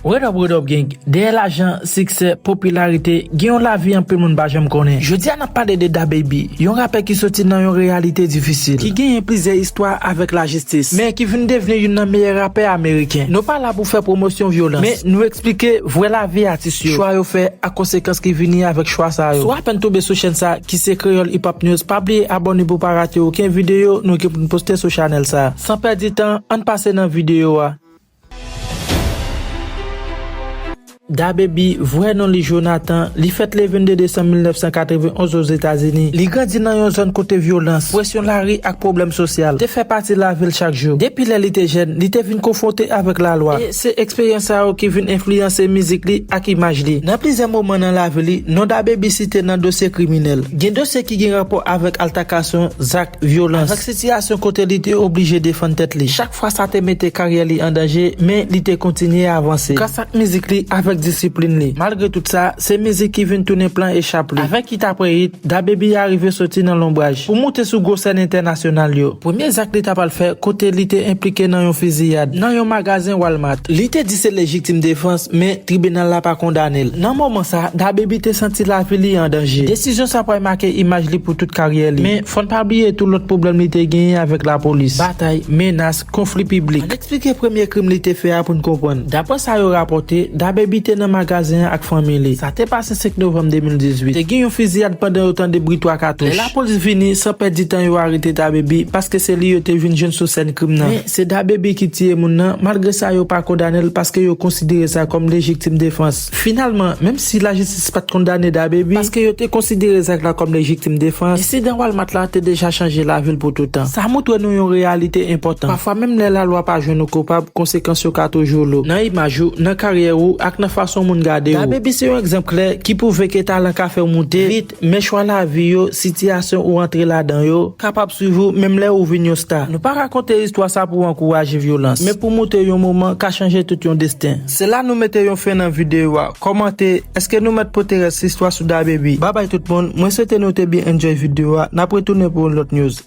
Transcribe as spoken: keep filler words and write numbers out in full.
Word up, word up, gang. Dèyè lajan, siksè, popilarite, gen yon lavi anpil moun pa janm konnen. Jodi a n ap pale de DaBaby, yon rapè ki soti nan yon reyalite difisil, ki genyen plizyè istwa avèk lajistis, men ki vin devni youn nan meyè rapè ameriken. Nou pa la pou fè pwomosyon vyolans, men nou eksplike vrè lavi atis yo, chwa yo fè ak konsekans ki vini avèk chwa sa yo. Si w apèn tonbe sou chèn sa ki se Kreyòl Hip Hop News, pa bliye abòne pou w pa rate okenn videyo nou gen pou n poste sou chanèl sa. San pèdi tan, ann pase nan videyo a. DaBaby, vrè non li Jonathan, li fèt le vennde desanm mil nèf san katrevenn onz Ozetazini. Li grandi nan yon zòn kote vyolans, presyon lari ak pwoblèm sosyal te fè pati lavi l chak jou. Depi lè li te jèn, li te vin konfwonte avèk lalwa. E se eksperyans sa yo ki vin enfliyanse mizik li ak imaj li. Nan plizyè moman nan lavi li, non DaBaby site nan dosye kriminèl. Gen dosye ki gen rapò avèk altakasyon, zak vyolans, avèk sitiyasyon kote li te oblije defann tèt li. Chak fwa sa te mete karyè li an danje, men li te kontinye avanse. Gras ak mizik li, avèk disiplin li. Malgre tout sa, se mizik ki vin tounen plan echap li. Avèk hit apre hit, DaBaby arive soti nan lonbraj pou moute sou gwo sèn entènasyonal yo. Premye zak li ta pral fè, kote li te enplike nan yon fiziyad nan yon magazen Walmart. Li te di se lejitim defans, men tribinal la pa kondane l. Nan moman sa, DaBaby te santi lavi li an danje. Desizyon sa pral make imaj li pou tout karyè li. Men, fò n pa bliye tou lòt pwoblèm li te genyen avèk lapolis. Batay, menas, konfli piblik. Ann eksplike premye krim li te fè a pou n konprann. Daprè sa yo rapòte, DaBaby te nan magazen an ak fanmi li. Sa te pase senk novanm de mil dizuit. Te gen yon fiziyad pandan yo tande bri twa katouch. Lè lapolis vini, san pèdi tan yo arete DaBaby, paske se li yo te vin jwenn sou sèn krim nan. Men, se DaBaby ki tiye moun nan, malgre sa yo pa kondane l paske yo konsidere sa kòm lejitim defans. Finalman, menm si lajistis pa t kondane DaBaby, paske yo te konsidere zak la kòm lejitim defans, ensidan Walmart la te deja chanje lavi l pou toutan. Sa montre nou yon reyalite enpòtan. Pafwa, menm lè lalwa pa jwenn ou koupab, konsekans yo ka toujou lou. Nan imaj ou, nan karyè ou, ak nan fason moun gade ou. DaBaby se yon egzanp klè ki pwouve ke talan ka fè w moute vit, men chwa lavi yo, sitiyasyon ou antre ladan yo, kapab swiv ou menm lè ou vin yon sta. Nou pa rakonte istwa sa pou ankouraje vyolans, men pou montre yon moman ka chanje tout yon desten. Se la nou mete yon fen nan videyo a. Kòmante, èske nou mèt pote rès istwa sou DaBaby? Babay tout moun, mwen swete nou te byen enjoy videyo a. N ap retounen pou yon lòt news.